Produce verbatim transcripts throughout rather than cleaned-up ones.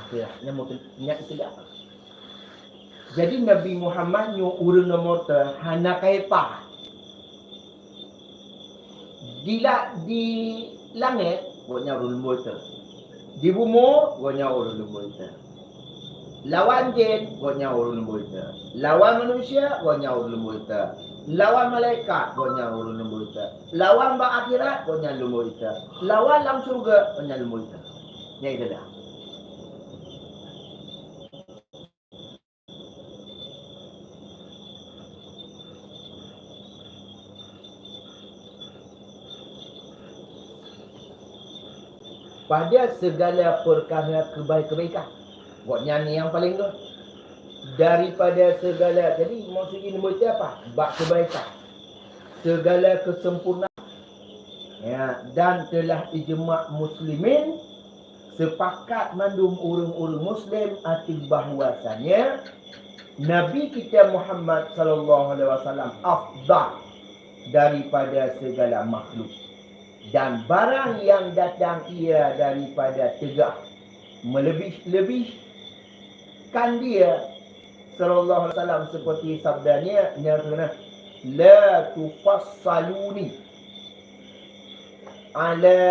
Ya, nyang mungkin, nyang itu dah. Jadi Nabi Muhammad nyoe ureuëng nomor teu hana kaifa. Di la-, di langét, gobnyan ureuëng leumbôi teu. Di bumoe, gobnyan ureuëng leumbôi teu. Lawan jén, gobnyan ureuëng leumbôi teu. Lawan manusia, gobnyan ureuëng leumbôi teu. Lawan malaikat, gobnyan ureuëng leumbôi teu. Lawan bak akhirat, gobnyan leumbôi teu. Lawan lam syurga, gobnyan leumbôi teu. Nyang itu dah. Pada segala perkara kebaik-kebaikan. Gobnyan nyang paleng göt. Daripada segala, jadi maksud ini apa? Bak kebaikan. Segala kesempurnaan. Ya, dan telah ijma muslimin, sepakat mandum ureuëng-ureuëng muslim ateueh bahwasanya Nabi kita Muhammad sallallahu alaihi wasallam afdal daripada segala makhluk. Dan barang yang datang ia daripada teugah meleubih-lebih kan dia sallallahu alaihi wasallam seperti sabdanya nyang keunan, "La tufassaluni ala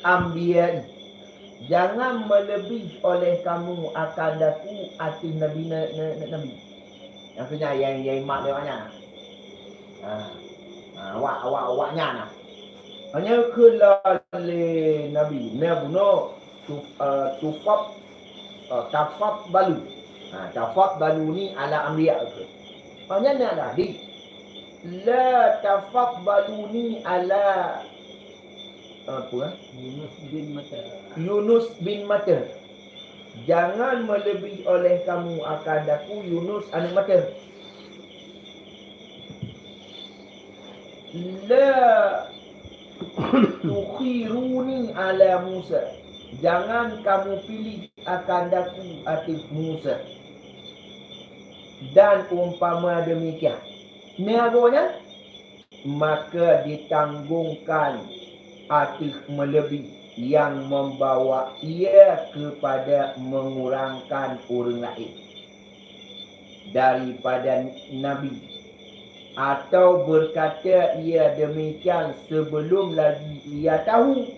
anbiya'i." Jangan meleubih oleh kamu akan daku ateueh nabi, na-, na-, na-, nabi. Nyang keunan nyang, nyang imat lewat nyan. Ha. Ha, awak, awak, awak nyan nah. Hanya keu lé nabi, na bunoe tu, eh, tufab, eh, tafab balu. Ha, tafab balu ni ala anbiya ke. Hanya na dah di. La tafab balu ni ala apa, eh? Yunus bin Matta. Yunus bin Matta. Jangan meleubih oleh kamu akan daku Yunus aneuk Matta. La tukhiruni ala Musa. Jangan kamu pilih akan daku ateueh Musa. Dan umpama demikian. Ni agaknya? Maka ditanggongkan ateueh meuleubeh nyang membawa ia kepada mengurangkan ureuëng laén daripada Nabi, atau berkata ia demikian sebelum lagi ia tahu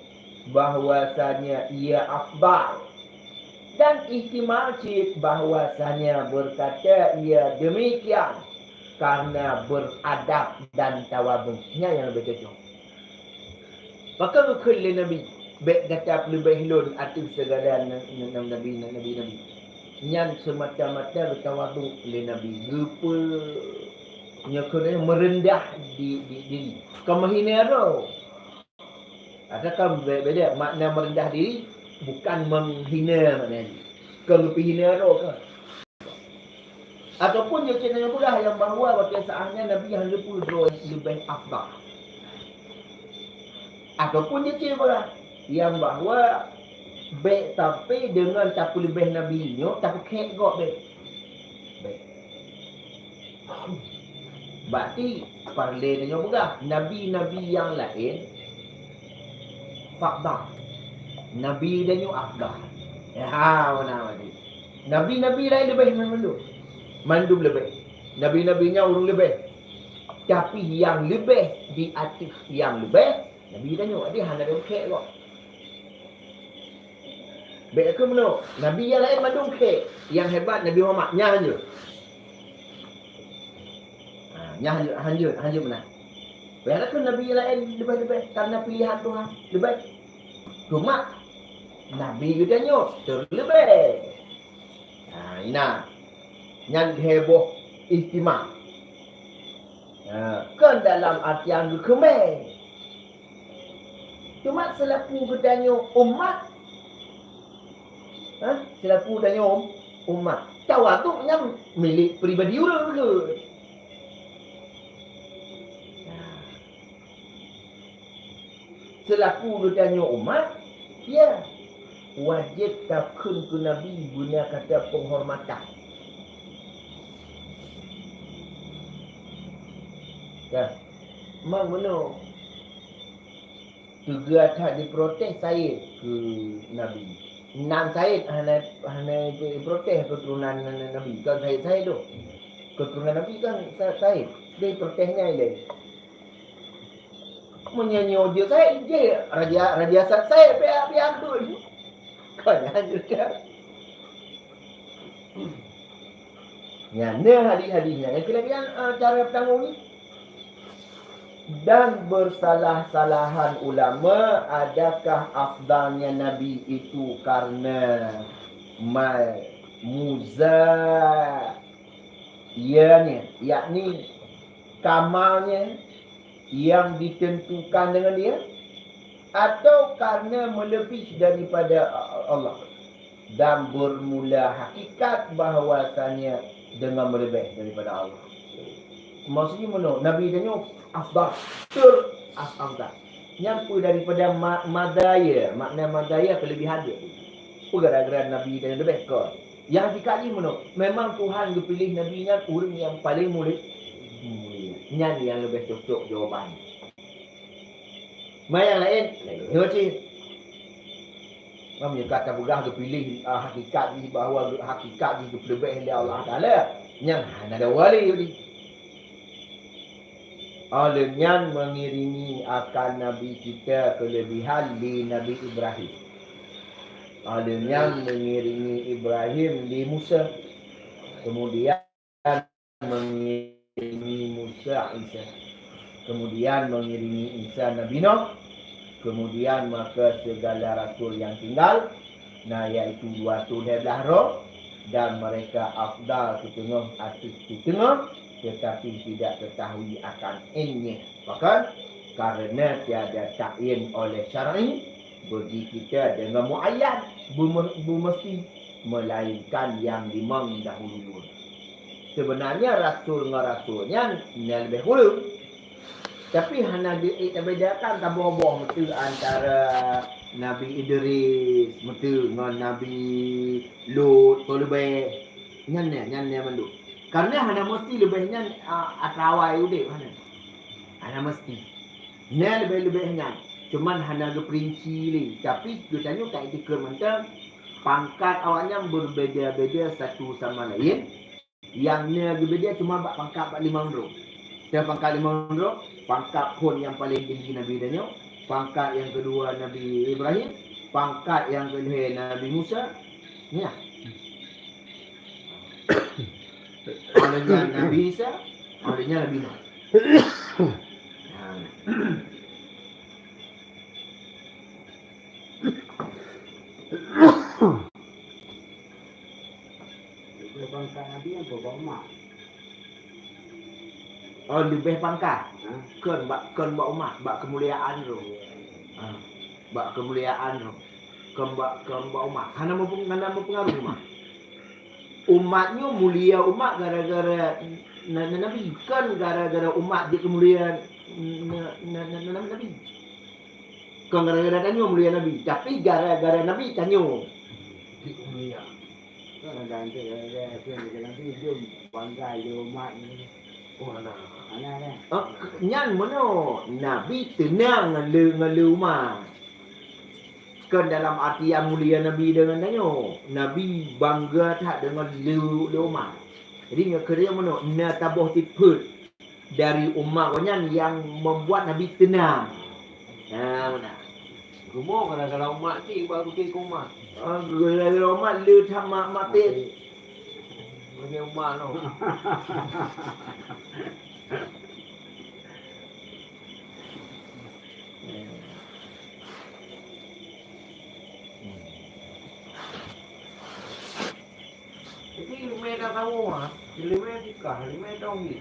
bahwasanya ia afdal, dan ihtimal cit bahwasanya berkata ia demikian karena beradab dan tawadhu. Nyan nyang leubeh cocok. Maka geukheun lé Nabi, "Bék gata peuleubeh lôn ateueh segala na-, na-, nabi, na-, nabi-nabi." Nyan semata-mata geutawadhu lé Nabi. Geupeu-, nyoe keuneuk meureundah di, di, diri. Kon meuhina droe. Atawa kan be-, beda, makna merendah diri bukan menghina makna jih. Kon geupeuhina droe kan. Ataupun jeuet cit nyang peugah nyang bahwa watée saát nyan Nabi nyang leupeu droe leubeh afdal. Ataupun jeuet cit peugah nyang bahwa bék sampai deungon tapeuleubeh Nabi nyoe tapeukhek gob bék. Bék. Berarti parlé tanyoe peugah, nabi-nabi nyang laén afdal. Nabi tanyoe afdal. Ya, ha, mana berarti. Nabi-nabi laén leubeh mandum. Mandum leubeh. Nabi-nabi nyan ureuëng leubeh. Tapi nyang leubeh di ateueh nyang leubeh, nabi tanyoe. Jadi hana ada ukhek kok. Bék keu meunoe, nabi nyang laén mandum khek, nyang hebat Nabi Muhammad, nyan hanjeuet. Ha, nyan hanjeuet, hanjeuet, hanjeuet meunan. Bék keu nabi nyang laén leubeh-leubeh karena pilihan Tuhan, leubeh. Cuma nabi geutanyoe teuleubeh. Ha, inan. Nyan heboh ihtimam. Ha, kon dalam artian geukheun bék. Cuma seulaku geutanyoe umat, ha, seulaku geutanyoe umat, tawadhu nyan milék pribadi ureuëng keuh. Seulaku geutanyoe umat, ya, wajéb takheun keu Nabi beuna kata penghormatan. Ya, memang meunoe. Teuga that jiprotes sabe keu Nabi. Nan Said hana, hana jiprotes keuturonan Nabi. Kon Said-Said tu. Keuturonan Nabi kan Sa-, Said. Dia protes nyan ilée. Meunyoe nyoe jeuet Said, jih Raja, Raja Sa-, Said pihak, pihak tu. Kon nyan jeuet. Nyan, na hadis-hadis nyan. Nyang keulebihan, eh, cara peutanggong ni. Dan bersalah-salahan ulama, adakah afdalnya Nabi itu karena ma-, muza-, yakni, yakni kamalnya yang ditentukan dengan dia, atau karena melebihi daripada Allah? Dan bermula hakikat bahwasanya dengan melebihi daripada Allah. Maksudnya meunoe, Nabi tanyoe afdal, ter af-, afdal. Nyan peue daripada ma-, mazaya, makna mazaya keulebihan dia. Peue gara-gara Nabi tanyoe leubeh kon. Nyang hakikat jih meunoe, memang Tuhan geupiléh Nabi nyan ureuëng nyang paleng mulia. Mulia. Nyan nyang leubeh cocok jawaban. Ma nyang laén, nyoe cit. Meunyoe ka tapeugah geupiléh, ah, hakikat jih bahwa geu-, hakikat jih geupeuleubeh lé Allah Taala, nyang hana ada wali tadi. Óh lheueh nyan mengiringi akan Nabi kita keulebihan lé Nabi Ibrahim. Óh lheueh nyan mengiringi Ibrahim lé Musa. Kemudian mengiringi Musa Isa. Kemudian mengiringi Isa Nabi Nuh. Kemudian maka segala rasul yang tinggal, na yaitu dua ratus lhèe blah droe, dan mereka afdal siteungoh ateueh siteungoh, tetapi tidak ketahui akan ilmunya. Bahkan, karena tiada ta'yin oleh syar'i, bagi kita dengan muayyan, beume-, beumesti, melainkan yang limong dahulu. Sebenarnya rasul ngon rasul nyan na leubeh kureueng. Tapi hana di-, eh, tabedakan taboh-boh meuteue antara Nabi Idris meuteue ngon Nabi Lut, Tolibeh. Nyan na, nyan na mandum. Karena hana mesti leubeh nyan, a, atra awai udeb hana. Hana mesti. Na leubeh-leubeh nyan. Cuman hana geuperinci lé. Tapi geutanyoe ka itikeuet mantong pangkat awaknyan berbeda-beda satu sama lain. Nyang na geubeda cuma bak pangkat bak limong droe. Teuh pangkat limong droe, pangkat phon nyang paleng tinggi Nabi tanyoe, pangkat nyang keudua Nabi Ibrahim, pangkat nyang keulhèe Nabi Musa. Nyan. Óh lheueh nyan Nabi Isa, óh lheueh nyan Nabi Nuh. Nah. Leubeh pangkat Nabi apa bak umat? Oh, leubeh pangkat. Ha? Kon bak, kon bak umat, bak keumuliaan tu. Ha, bak keumuliaan tu. Kon bak, kon bak umat. Hana meupe-, hana meupeungaruh umat. Umat nyoe mulia umat gara-gara na-, na-, Nabi, kon gara-gara umat jeuet keumulia na-, na-, na-, na-, Nabi. Kon gara-gara tanyoe mulia Nabi, tapi gara-gara Nabi tanyoe jeuet keumulia. Kan ada yang kata, Nabi jom bangga lé umat ni. Oh, nah. Aneh kan? Ah, nyan meunoe, Nabi teunang ngon lé, ngon lé umat. Kon dalam artian mulia Nabi deungon tanyoe. Nabi bangga that deungon lé, lé umat. Jadi, nyoe keuh meunoe, na saboh sifeut dari umat gobnyan nyang membuat Nabi teunang. Ha, meunan. Rumoh gara-gara umat cit bak geucok keu umat. Ha, gara-gara umat le that ma-, maté. Maté. Bagi umat tu. Jadi, ileumèe tasawuf, ha, ileumèe fikah, ileumèe tauhid.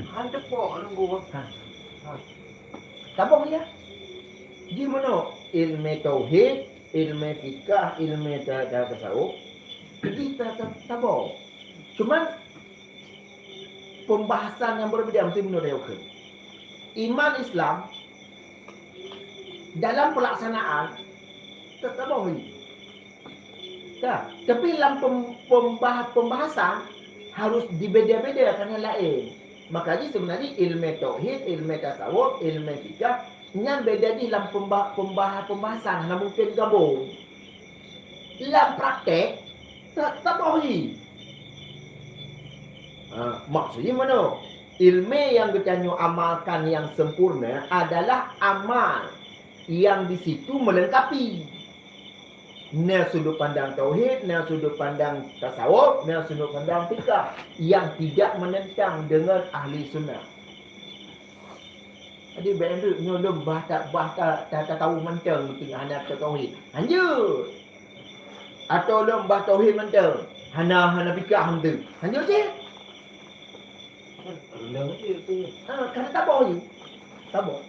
Han teupok nunggu. Ha. Ha. Saboh ya. Jimeunoe ileumèe tauhid, ileumèe fikah, ileumèe ta-, ta-, tasawuf. Jadi, ta-, ta-, saboh. Cuman, pembahasan yang berbeda mesti meunurot ukeue. Iman Islam dalam pelaksanaan tetap boleh. Dah, tapi dalam pem-, pembah-, pembahasan harus dibeda-beda karena lain. Makanya sebenarnya ilmu tauhid, ilmu tasawuf, ilmu fikah nyan beda di dalam pemba-, pembaha-, pembahasan, hana mungkin gabung. Lam praktek, ta-, taboh jih. Ha, maksud jih meunoe, ileumèe nyang geutanyoe amalkan nyang sempurna adalah amal nyang di situ meulengkapi. Na sudut pandang tauhid, na sudut pandang tasawuf, na sudut pandang fikah nyang tidak menentang dengan ahli sunnah. Jadi, bèk neuk nyoe lôn bah ta-, bah ta-, ta-, tatawök mantong teungoh hana tatauhid. Hanjeuet. Atawa lôn bah tauhid mantong, hana, hana fikah mantong. Hanjeuet cit. Rendang aja tu. Ha, ka taboh jih. Taboh.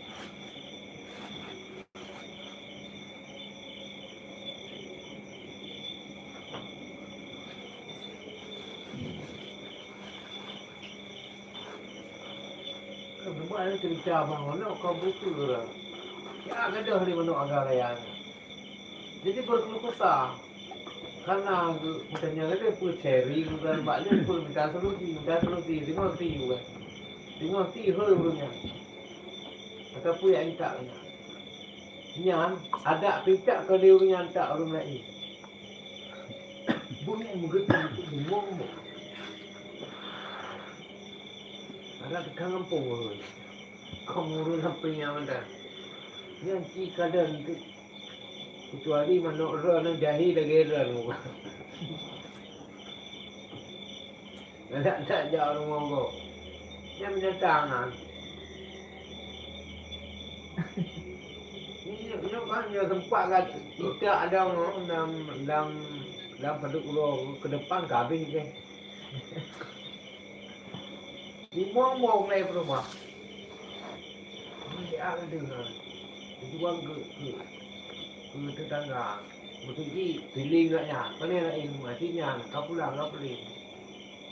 Kan memang ada cerita abang manok kau betul orang. Ya, gadoh ni manok agak raya ni. Jadi berkeluh kesah. Karena misalnya ada pun sharing dan bak ni pun minta solusi, minta solusi, tengok ti bukan. Tengok ti hoi urang nyan. Kata pun yang minta nyan. Nyan, adak pintak keu lé ureueng nyang tak ureueng laén. Bunoe meugeutong teuk bungong boh. Adak teuka ngampông ureueng. Kong ureueng sampoe nyan mantong. Nyan ci kadang teuk. Kecuali manok droe nyan jahé lagèe droe. Galak that jak rumoh gob. Nyan binatang nyan. Nyoe, nyoe kan nyoe sempat ka kita ada lam, lam, lam padub uroe ke depan ka habéh deh. Limong boh ulèe peurumoh. Meusiat keu deungon. Tujuan keu, keu, keu tetangga. Meutuji piléng gata nyan. Pane laén meuhati nyan, ka pulang, ka puléng.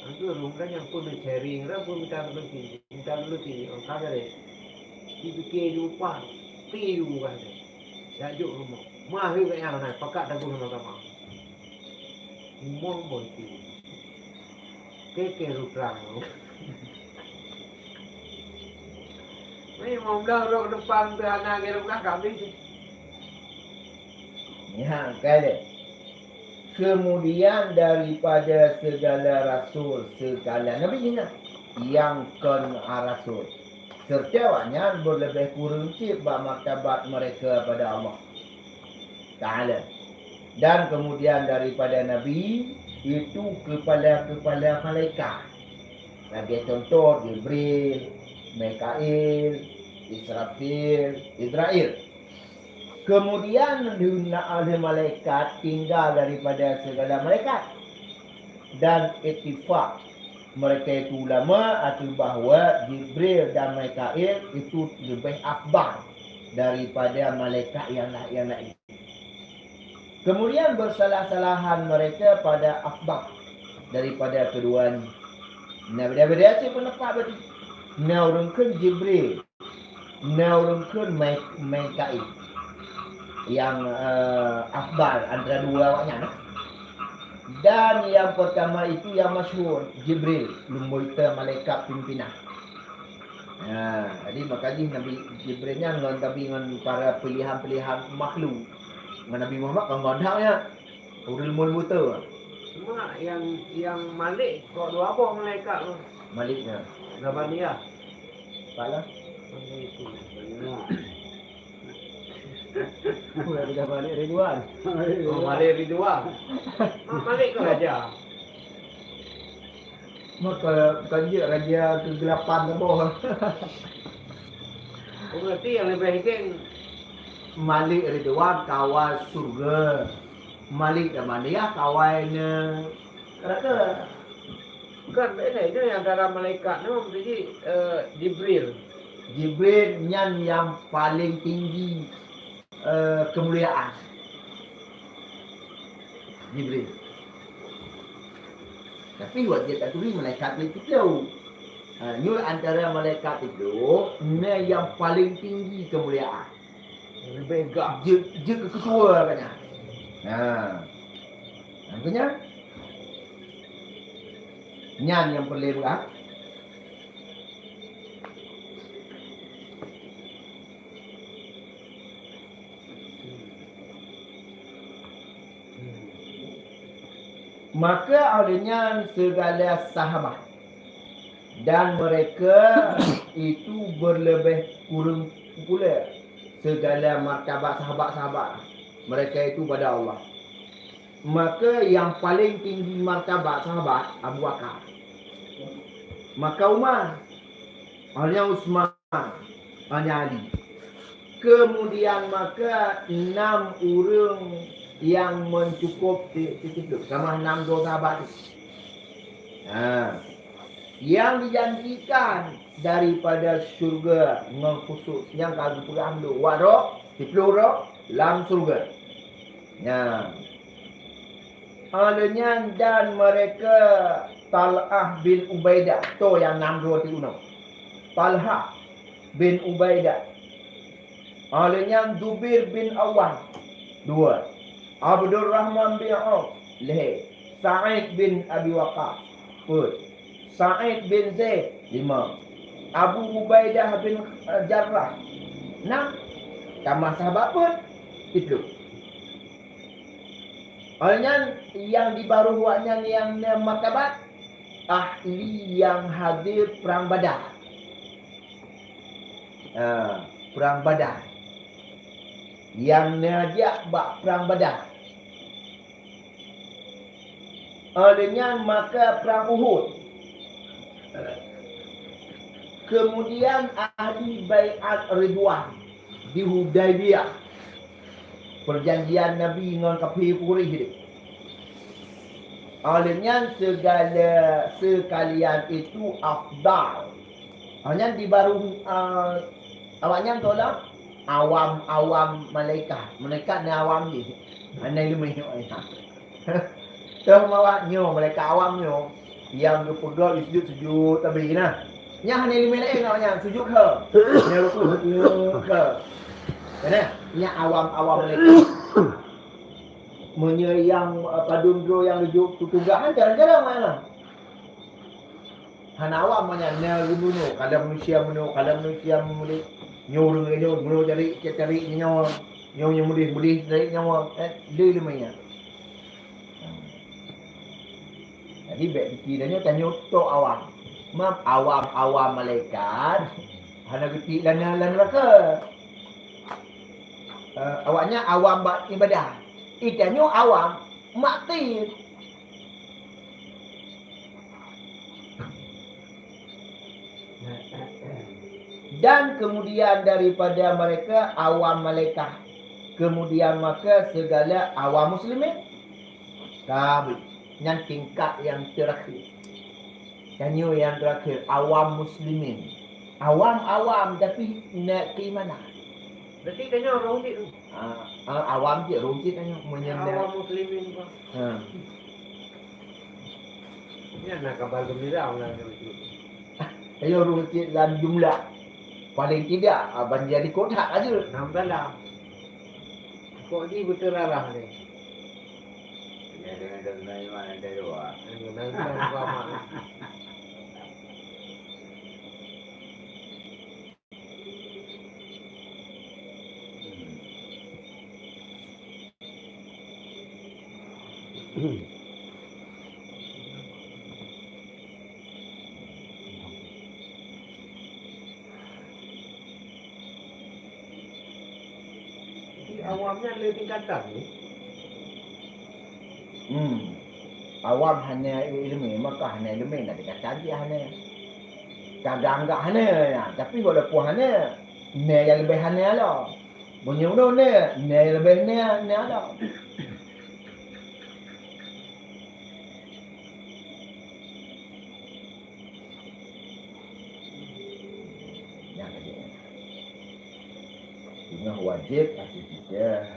Antu rhung kan nyang pun sharing, ra pun minta solusi, minta solusi, oh, ka garéh. Dipike diupah, pi diupah deh. Jak jok rumoh. Mah lé gata nyan, pakat tagun sama-sama. Limong boh itu. Keke rutrang. Ni limong boh rot depan tu hana kira bukan kami. Ya, kali. Kemudian daripada segala rasul, segala nabi ingat yang kon rasul. Serta awaknyan berlebih kurang cit bak martabat mereka pada Allah Taala. Dan kemudian daripada nabi, itu kepala-kepala malaikat. Lagèe contoh Jibril, Mikail, Israfil, Izrail. Kemudian di na ahli malaikat tinggal daripada segala malaikat. Dan ittifaq mereka itu ulama atau bahwa Jibril dan Mikail itu lebih afdal daripada malaikat yang la-, yang lain. Kemudian bersalah-salahan mereka pada afdal daripada kedua ni. Nah, beda-beda cit pendapat berarti. Nah, ureueng kheun Jibril. Na ureueng kheun Mai-, Mikail nyang, eh, afdal antara dua awaknyan. Dan nyang pertama itu nyang masyhur, Jibril, lumboi te malaikat pimpinan. Nah, jadi maka jih Nabi Jibril nyan ngon Nabi, ngon para pilihan-pilihan makhluk. Ngon Nabi Muhammad kon ngon hak nyan. Ureueng limong buta. Cuma nyang, nyang Malik kok dua boh malaikat tu. Malik nyan. Zabaniyah. Salah. Mana itu? Zabaniyah. Bukan Malik Ridwan. Oh, Malik Ridwan. Ma-, Malik ke raja? Maka bukan dia raja kegelapan tu boh. Berarti yang lebih geng Malik Ridwan kawai syurga. Malik Zabaniyah kawai neraka. Bukan, beda je antara malaikat tu, jadi, eh, Jibril. Jibril nyan nyang paling tinggi, eh, kemuliaan. Jibril. Tapi wajib taturi malaikat paling tiga. Ha, nyoe antara malaikat itu, na nyang paling tinggi kemuliaan. Lebih gak. Jeuet, jeuet keu keudua katanya. Ha. Makanya, nyan nyang peureulèe peugah. Maka oleh nyan segala sahabat dan mereka itu berlebih kurang populer. Segala martabat sahabat-sahabat mereka itu pada Allah. Maka yang paling tinggi martabat sahabat Abu Bakar. Maka Umar, hanya Utsman, hanya Ali. Kemudian maka enam ureuëng yang mencukup di situ, sama enam droe sahabat tu. Ha. Yang dijanjikan daripada syurga ngon khusus nyang ka geupeugah dulu, wak droe, siploh droe lam syurga. Nyan. Oleh nyan dan mereka Talhah bin Ubaidah, to nyang nam droe teunoe. Talhah bin Ubaidah. Oleh nyan Zubair bin Awam, dua. Abdurrahman bin Auf, lhée. Sa'id bin Abi Waqqas, peuet. Sa'id bin Zaid, lima. Abu Ubaidah bin, eh, Jarrah, enam. Tamah sahabat peuet, siploh. Awaknyan nyang di barôh awaknyan nyang na martabat, ahli nyang hadir Prang Badar. Ha, Prang Badar. Nyang na jak bak Prang Badar. Oleh nyan maka Prang Uhud. Kemudian ahli Baiat Ridwan di Hudaibiyah. Perjanjian Nabi ngon kafé Quraisy deh. Oleh nyan segala sekalian itu afdal. Hanya di baru, ah, awaknyan tu lah awam-awam malaikat. Malaikat ni awam je. Hana ilmu. Toh mawat nyoe, malaikat awam nyoe, nyang geupeugah sujud, sujud tabi nah. Nyan hana ileumèe laén awaknyan, sujud keu. Nyan rukuk, rukuk keu. Keuneuk, nyan awam-awam malaikat. Meunyoe nyang, eh, padum droe nyang geujok tutoe gah, jarang-jarang awaknyan. Hana awam awaknyan, na geumeunoe, kadang manusia meunoe, kadang manusia meudeh. Nyoe ureueng nyoe, meunoe cari, cari nyoe. Nyoe, nyoe meudeh, meudeh cari nyoe. Eh, lé ileumèe nyan. Jadi, bèk pike tanyoe, tanyoe tok awam. Mam awam-awam malaikat hana geutiek lam, lam neuraka. Eh, awaknyan awam bak ibadah. Eh, tanyoe awam maksiet. Dan kemudian daripada mereka awam malaikat, kemudian maka segala awam muslimin. Ka, nyan tingkat nyang terakhir. Tanyoe nyang terakhir, awam muslimin. Awam-awam tapi na keimanan. Berarti tanyoe ureueng cit tu. Ah, ah, awam cit, ureueng cit tanyoe meunyoe na. Awam muslimin, Pak. Ha. Nyan na kabar gembira ulang tu. Ayo ureueng cit lam jumlah. Paling tidak, ah, ban jadi kotak aja. Enam dalam. Kok di beuteularah ni? Ya, dengan tak kenal iman ada dua. Ayo, nang kan sama. Jadi awam nyan le tingkatan ni. Hmm. Awam hana ileumèe, maka hana ileumèe, na tingkatan cit hana. Ka anggap hana, ya. Tapi walaupun hana, na nyang leubeh hana lom. Meunyoe uroe na, na nyang leubeh na, na lom. Nyang keuneuk. Teungoh wajéb atas kita